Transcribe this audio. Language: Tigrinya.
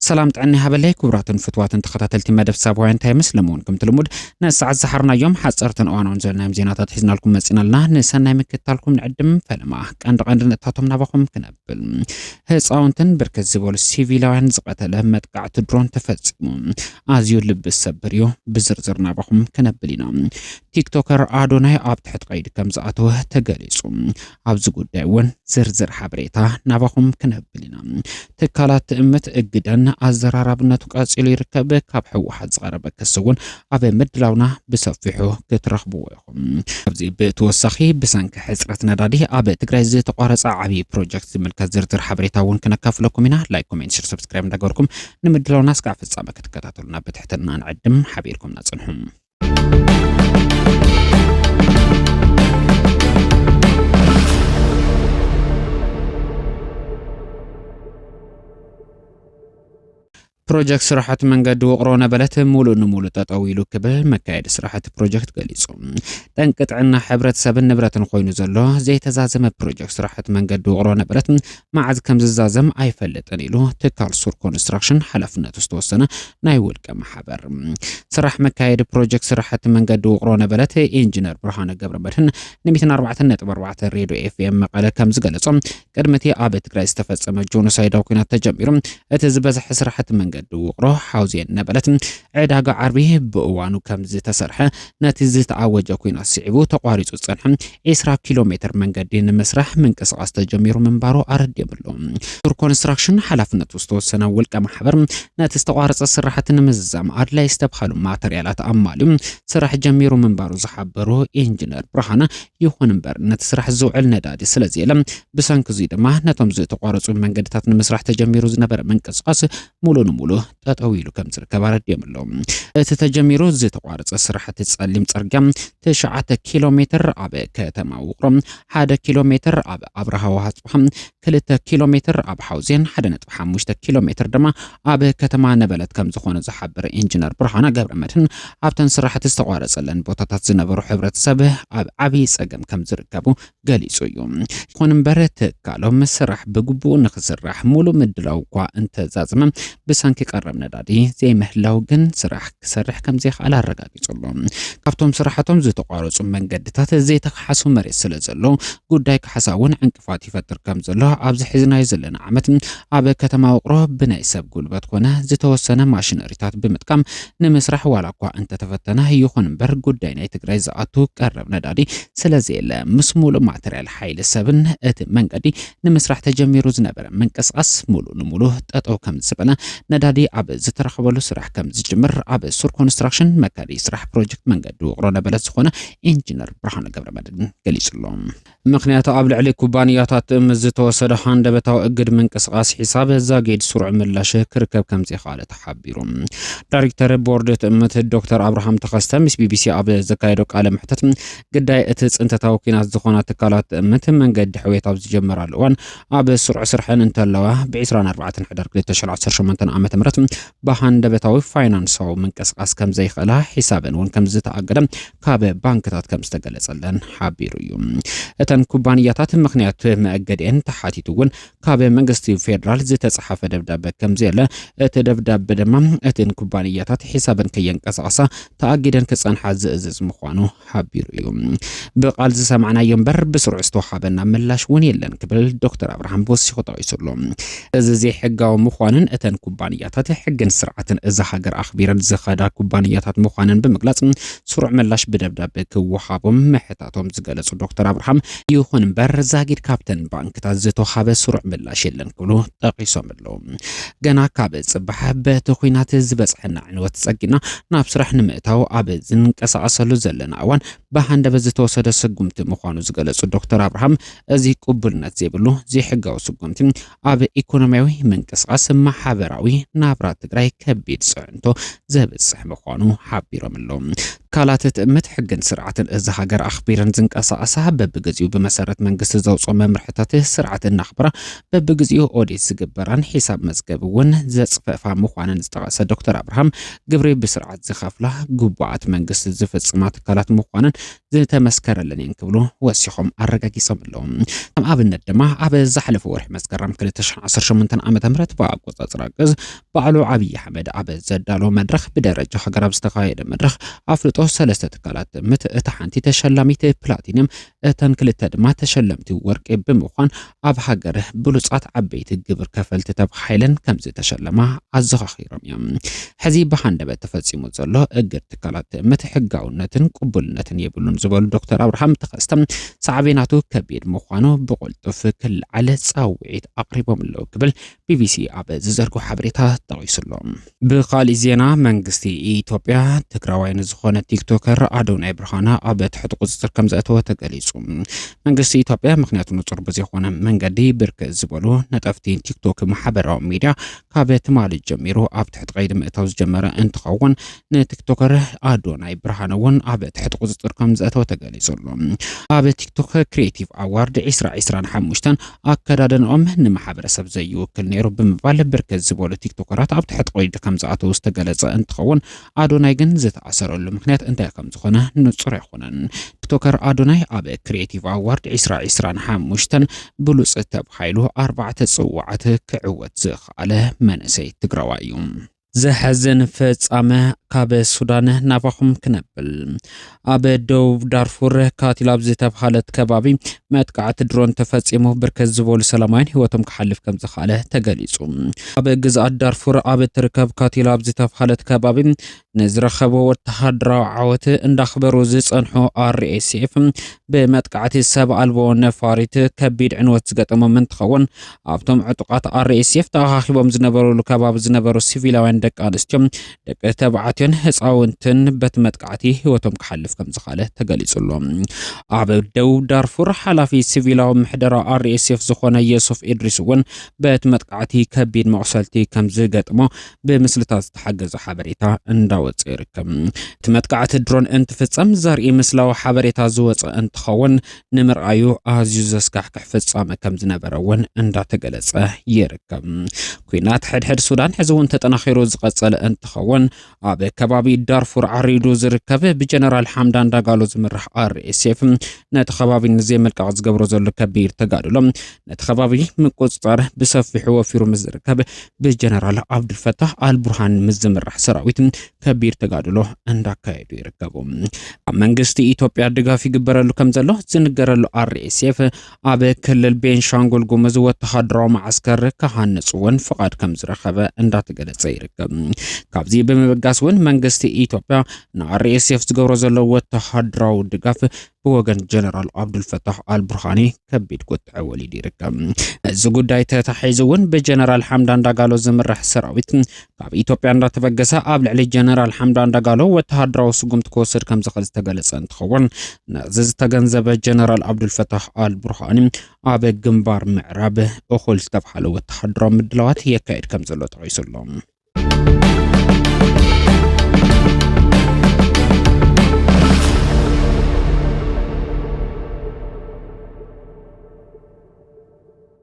ሰላም ጥዕና ይሃበለይ ክቡራትን ፍትዋትን ተኸታተልቲ መደብ ሳባውያን ታይምስ፣ ሎሚ እውን ከምቲ ልሙድ ንሰዓት ዝሓርናዮም ሓፀርትን እዋናውን ዝበልናዮም ዜናታት ሒዝናልኩም መፂናልና። ንሰናይ ምክትታልኩም ንዕድም። ፈለማ ቀንዲ ቀንዲ ነጥብታቶም ናባኹም ክነብል። ህፃውንትን ብርክት ዝበሉ ሲቪላውያን ዝቐተለ መጥቃዕቲ ድሮን ተፈፂሙ። ኣዝዩ ልቢ ዝሰብር እዩ። ብዝርዝር ናባኹም ክነብል ኢና። ቲክቶከር ኣዶናይ ኣብ ትሕቲ ቀይዲ ከም ዝኣተወ ተገሊጹ። ኣብዚ ጉዳይ እውን ዝርዝር ሓበሬታ ናባኹም ክነብል ኢና። ትካላት ትእምት እግደን ኣዘራራብነቱ ቀጺሉ ይርከብ። ካብ ህወሓት ዝቐረበ ክሲ እውን ኣብ ምድላውና ብሰፊሑ ክትረኽብዎ ኢኹም። ኣብዚ ብተወሳኺ ብሰንኪ ሕጽረት ነዳዲ ኣብ ትግራይ ዝተቋረጸ ዓብዪ ፕሮጀክት ዝምልከት ዝርዝር ሓበሬታ እውን ክነካፍለኩም ኢና። ላይክ፣ ኮሜንት፣ ሸር፣ ሰብስክራይብ እንዳገበርኩም ንምድላውና እስካዕ ፍጻመ ክትከታተሉና ብትሕትና ንዕድም። ሓቢርኩምና ጽንሑ። ፕሮጀክት ስራሕቲ መንገዲ ውቕሮ ነበለት ሙሉእ ንሙሉእ ጠጠው ኢሉ ክብል መካየዲ ስራሕቲ ፕሮጀክት ገሊጹ። ጠንቂ ጥዕና ሕብረተሰብን ንብረትን ኮይኑ ዘሎ ዘይተዛዘመ ፕሮጀክት ስራሕቲ መንገዲ ውቕሮ ነበለት መዓዝ ከም ዝዛዘም ኣይፈልጥን ኢሉ ትካል ሱር ኮንስትራክሽን ሓላፍነቱ ዝተወሰነ ናይ ውልቀ ማሕበር። ስራሕ መካየዲ ፕሮጀክት ስራሕቲ መንገዲ ውቕሮ ነበለት ኢንጂነር ብርሃነ ገብረ መድህን ን ሚእትን ኣርባዕተን ነጥቢ ኣርባዕተ ሬድዮ ኤፍኤም መቐለ ከም ዝገለጾ፣ ቅድሚ እቲ ኣብ ትግራይ ዝተፈጸመ ጆኖሳይዳዊ ኲናት ተጀሚሩ እቲ ዝበዝሐ ስራሕቲ መንገዲ ውቕሮ ሓውዜን ነበለት ዕዳጋ ዓርቢ ብእዋኑ ከም ዝተሰርሐ፣ ነቲ ዝተኣወጀ ኲናት ስዒቡ ተቋሪጹ ዝጸንሐ ዒስራ ኪሎ ሜትር መንገዲ ንምስራሕ ምንቅስቓስ ተጀሚሩ ምንባሩ ኣረዲኦም ኣለዉ። ሱር ኮንስትራክሽን ሓላፍነቱ ዝተወሰነ ውልቀ ማሕበር ነቲ ዝተቋረጸ ስራሕቲ ንምዝዛም ኣድላይ ዝተብሃሉ ማተርያላት ኣማልዩ ስራሕ ጀሚሩ ምንባሩ ዝሓበሩ ኢንጂነር ብርሃነ፣ ይኹን እምበር ነቲ ስራሕ ዝውዕል ነዳዲ ስለ ዘየለ፣ ብሰንኪ እዚ ድማ ነቶም ዝተቋረጹ መንገድታት ንምስራሕ ተጀሚሩ ዝነበረ ምንቅስቓስ ሙሉ ንሙሉ ጠጠው ኢሉ ከም ዝርከብ ኣረዲኦም ኣለዉ። እቲ ተጀሚሩ ዝተቋረጸ ስራሕቲ ጸሊም ጽርግያ ትሽዓተ ኪሎ ሜትር ኣብ ከተማ ውቕሮ፣ ሓደ ኪሎ ሜትር ኣብ ኣብርሃ ወሃጽብሃ፣ ክልተ ኪሎ ሜትር ኣብ ሓውዜን፣ ሓደ ነጥቢ ሓሙሽተ ኪሎ ሜትር ድማ ኣብ ከተማ ነበለት ከም ዝኾነ ዝሓበረ ኢንጂነር ብርሃነ ገብረ መድህን፣ ኣብተን ስራሕቲ ዝተቋረጸለን ቦታታት ዝነበሩ ሕብረተሰብ ኣብ ዓብዪ ጸገም ከም ዝርከቡ ገሊጹ እዩ። ይኹን እምበር ትካሎም ስራሕ ብግቡእ ንኽስራሕ ሙሉ ምድላው እኳ እንተዛዘመ፣ ብሰንኪ ቀረብ ነዳዲ ዘይምህላው ግን ስራሕ ክሰርሕ ከም ዘይኽኣል ኣረጋጊጹ ኣሎ። ካብቶም ስራሕቶም ዝተቋረጹ መንገድታት ዘይተኸሓሱ መሬት ስለ ዘሎ፣ ጉዳይ ካሕሳ እውን ዕንቅፋት ይፈጥር ከም ዘሎ ኣብዚ ሒዝናዮ ዘለና ዓመት ኣብ ከተማ ውቕሮ ብናይ ሰብ ጉልበት ኮነ ዝተወሰነ ማሽነሪታት ብምጥቃም ንምስራሕ ዋላ እኳ እንተተፈተነ፣ ይኹን እምበር ጉዳይ ናይ ትግራይ ዝኣቱ ቀረብ ነዳዲ ስለ ዘየለ፣ ምስ ሙሉእ ማተርያል ሓይሊ ሰብን እቲ መንገዲ ንምስራሕ ተጀሚሩ ዝነበረ ምንቅስቓስ ሙሉ ንሙሉ ጠጠው ከም ዝበለ፣ ነዳዲ ኣብ ዝተረኸበሉ ስራሕ ከም ዝጅምር ኣብ ሱር ኮንስትራክሽን መካዲ ስራሕ ፕሮጀክት መንገዲ ውቕሮ ነበለት ዝኾነ ኢንጂነር ብርሃኑ ገብረመድህን ገሊጹ ኣሎ። ምኽንያቱ ኣብ ልዕሊ ኩባንያታት ትእምት ዝተወሰደ ሃንደበታዊ እግድ ምንቅስቓስ ሒሳብ ዛጊድ ስሩዕ ምላሽ ክርከብ ከም ዘይኸኣለ ተሓቢሩ። ዳይሬክተር ቦርድ ትእምት ዶክተር ኣብርሃም ተኸስተ ምስ ቢቢሲ ኣብ ዘካየዶ ቃለ መሕተት፣ ግዳይ እቲ ጽንተታዊ ኲናት ዝኾና ትካላት ትእምት መንገዲ ሕውየት ኣብ ዝጀመራሉ እዋን ኣብ ስሩዕ ስርሐን እንተለዋ፣ ብ ዕስራን ኣርባዕተን ሕዳር ክልተ ሽሕን ዓሰርተ ሸሞንተን ዓመተ ምህረት ብሃንደበታዊ ፋይናንሳዊ ምንቅስቓስ ከም ዘይኽእላ፣ ሒሳበን እውን ከም ዝተኣገደ ካብ ባንክታት ከም ዝተገለጸለን ሓቢሩ እዩ። እተን ኩባንያታት ምኽንያት መእገዲአን ተሓቲቱ እውን ካብ መንግስቲ ፌደራል ዝተጻሓፈ ደብዳበ ከም ዘየለ፣ እቲ ደብዳበ ድማ እተን ኩባንያታት ሒሳበን ከየንቀሳቐሳ ተኣጊደን ክጸንሓ ዝእዝዝ ምዃኑ ሓቢሩ እዩ። ብቓል ዝሰማዕናዮ እምበር ብስሩዕ ዝተዋሃበና ምላሽ እውን የለን ክብል ዶክተር ኣብርሃም ወሲኹ ጠቒሱ ኣሎ። እዚ ዘይሕጋዊ ምዃንን እተን ኩባንያታት ሕግን ስርዓትን እዛ ሃገር ኣኽቢረን ዝኸዳ ኩባንያታት ምዃነን ብምግላጽ፣ ስሩዕ ምላሽ ብደብዳበ ክወሃቦም ምሕታቶም ዝገለጹ ዶክተር ኣብርሃም፣ ይኹን እምበር ዛጊድ ካብተን ባንክታት ዝተዋሃበ ስሩዕ ምላሽ የለን ክብሉ ጠቒሶም ኣለዉ። ገና ካብ ጽባሕ በቲ ኲናት ዝበጽሐና ዕንወት ጸጊና ናብ ስራሕ ንምእታው ኣብ ዝንቀሳቐሰሉ ዘለና እዋን ብሃንደበት ዝተወሰደ ስጉምቲ ምዃኑ ዝገለጹ ዶክተር ኣብርሃም፣ እዚ ቅቡልነት ዘይብሉ ዘይሕጋዊ ስጉምቲ ኣብ ኢኮኖሚያዊ ምንቅስቓስ፣ ማሕበራዊ ናብራ ትግራይ ከቢድ ጽዕንቶ ዘብጽሕ ምዃኑ ሓቢሮም ኣለዉ። ትካላት ትእምት ሕግን ስርዓትን እዛ ሃገር ኣኽቢረን ዝንቀሳቐሳ፣ በብግዚኡ ብመሰረት መንግስቲ ዘውፅኦ መምርሕታት ስርዓት እናኽበራ በብግዜኡ ኦዲት ዝግበራን ሒሳብ መዝገብ እውን ዘፅፈፋ ምዃነን ዝጠቐሰ ዶክተር ኣብርሃም፣ ግብሪ ብስርዓት ዝኸፍላ፣ ግቡኣት መንግስቲ ዝፍፅማ ትካላት ምዃነን ዝተመስከረለን እየን ክብሉ ወሲኾም ኣረጋጊጾም ኣለዉ። ከም ኣብነት ድማ ኣብ ዝሓለፈ ወርሒ መስከረም ክልተ ሽሕን ዓሰርተ ሸሞንተን ዓመተ ምህረት ብኣቆጻጽራ ግእዝ ባዕሉ ዓብዪ ኣሕመድ ኣብ ዘዳለዎ መድረኽ ብደረጃ ሃገር ኣብ ዝተኻየደ መድረኽ ኣፍልጦ ሰለስተ ትካላት ትእምት እታ ሓንቲ ተሸላሚት ፕላቲኒየም፣ እተን ክልተ ድማ ተሸለምቲ ወርቂ ብምዃን ኣብ ሃገር ብሉጻት ዓበይቲ ግብር ከፈልቲ ተባሂለን ከም ዝተሸለማ ኣዘኻኺሮም እዮም። ሕዚ ብሃንደበት ተፈጺሙ ዘሎ እግድ ትካላት ትእምት ሕጋውነትን ቅቡልነትን የብሉን ዝበሉ ዶክተር ኣብርሃም ተኸስተ፣ ሳዕቤናቱ ከቢድ ምዃኑ ብቕልጡፍ ክለዓል ጻውዒት ኣቕሪቦም ኣለዉ ክብል ቢቢሲ ኣብ ዝዘርግሖ ሓበሬታ ጠቒሱ ኣሎ። ብኻሊእ ዜና፣ መንግስቲ ኢትዮጵያ ትግራዋይ ንዝኾነ ቲክቶከር ኣዶናይ ብርሃነ ኣብ ትሕቲ ቁጽጽር ከም ዘእተወ ተገሊጹ። መንግስቲ ኢትዮጵያ ምኽንያቱ ንጹር ብዝኾነ መንገዲ ብርክት ዝበሉ ነጠፍቲ ቲክቶክ ማሕበራዊ ሚድያ ካብ ትማሊ ጀሚሩ ኣብ ትሕቲ ቀይዲ ምእታው ዝጀመረ እንትኸውን፣ ንቲክቶከር ኣዶናይ ብርሃነ እውን ኣብ ትሕቲ ቁጽጽር ከም ዘእተወ ተገሊጹ ኣሎ። ኣብ ቲክቶክ ክሪኤቲቭ ኣዋርድ ዕስራ ዕስራን ሓሙሽተን ኣከዳድንኦም ንማሕበረሰብ ዘይውክል ነይሩ ብምባል ብርክት ዝበሉ ቲክቶከራት ኣብ ትሕቲ ቀይዲ ከም ዝኣተዉ ዝተገለጸ እንትኸውን፣ ኣዶናይ ግን ዝተኣሰረሉ ምኽንያት እንታይ ከም ዝኾነ ንጹር ኣይኮነን። ቲክቶከር ኣዶናይ ኣብ ክሪኤቲቭ ኣዋርድ ዕስራ ዕስራን ሓሙሽተን ብሉጽ ተባሂሉ ኣርባዕተ ጽዋዓት ክዕወት ዝኸኣለ መንእሰይ ትግራዋይ እዩ። ዘሕዝን ፍጻመ ካብ ሱዳን ናባኹም ክነብል። ኣብ ደቡብ ዳርፉር ካቲል ኣብ ዝተብሃለት ከባቢ መጥቃዕቲ ድሮን ተፈጺሙ ብርክት ዝበሉ ሰላማውያን ህይወቶም ክሓልፍ ከም ዝኸኣለ ተገሊጹ። ኣብ ግዝኣት ዳርፉር ኣብ እትርከብ ካቲል ኣብ ዝተብሃለት ከባቢ ንዝረኸቦ ወተሃደራዊ ዓወት እንዳኽበሩ ዝጸንሑ ኣርኤስኤፍ ብመጥቃዕቲ ሰብ ኣልቦ ነፋሪት ከቢድ ዕንወት ዝገጠሞም እንትኸውን፣ ኣብቶም ዕጡቓት ኣርኤስኤፍ ተኣኻኺቦም ዝነበሩሉ ከባቢ ዝነበሩ ሲቪላውያን ደቂ ኣንስትዮን ደቂ ተባዕትዮን ህፃውንትን በቲ መጥቃዕቲ ህይወቶም ክሓልፍ ከም ዝኸኣለ ተገሊጹ ኣሎ። ኣብ ደቡብ ዳርፉር ሓላፊ ሲቪላዊ ምሕደራ ኣርኤስኤፍ ዝኾነ የሱፍ ኢድሪስ እውን በቲ መጥቃዕቲ ከቢድ መቑሰልቲ ከም ዝገጥሞ ብምስልታት ዝተሓገዘ ሓበሬታ እንዳወፀ ይርከብ። እቲ መጥቃዕቲ ድሮን እንትፍጸም ዘርኢ ምስላዊ ሓበሬታ ዝወፀ እንትኸውን፣ ንምርኣዩ ኣዝዩ ዘስካሕክሕ ፍጻመ ከም ዝነበረ እውን እንዳተገለጸ ይርከብ። ኲናት ሕድሕድ ሱዳን ሕዚ እውን ተጠናኺሩ ዝቐጸለ እንትኸውን፣ ኣብ ከባቢ ዳርፉር ዓሪዱ ዝርከብ ብጀነራል ሓምዳን ዳጋሎ ዝምራሕ ኣርኤስኤፍ ነቲ ከባቢ ንዘይምልቃቕ ዝገብሮ ዘሎ ከቢድ ተጋድሎ፣ ነቲ ከባቢ ምቁጽጻር ብሰፊሑ ወፊሩ ምስ ዝርከብ፣ ብጀነራል ኣብዱልፈታህ ኣልቡርሃን ምስ ዝምራሕ ሰራዊት ከቢድ ተጋድሎ እንዳካየዱ ይርከቡ። ኣብ መንግስቲ ኢትዮጵያ ድጋፍ ይግበረሉ ከም ዘሎ ዝንገረሉ ኣርኤስኤፍ፣ ኣብ ክልል ቤንሻንጉል ጉሙዝ ወተሃደራዊ መዓስከር ክሃንጽ እውን ፍቓድ ከም ዝረኸበ እንዳተገለጸ ይርከብ። ካብዚ ብምብጋስ እውን መንግስቲ ኢትዮጵያ ንኣርኤስኤፍ ዝገብሮ ዘሎ ወተሃደራዊ ድጋፍ ብወገን ጀነራል ኣብዱልፈታህ ኣልቡርሃኒ ከቢድ ቁጥዐ ወሊዱ ይርከብ። እዚ ጉዳይ ተታሒዙ እውን ብጀነራል ሓምዳን ዳጋሎ ዝምራሕ ሰራዊት ካብ ኢትዮጵያ እንዳተበገሰ ኣብ ልዕሊ ጀነራል ሓምዳን ዳጋሎ ወተሃደራዊ ስጉምቲ ክወስድ ከም ዝኽእል ዝተገለጸ እንትኸውን፣ ነዚ ዝተገንዘበ ጀነራል ኣብዱልፈታህ ኣልቡርሃኒ ኣብ ግንባር ምዕራብ እኹል ዝተብሃለ ወተሃደራዊ ምድላዋት የካየድ ከም ዘሎ ጠቒሱ ኣሎ።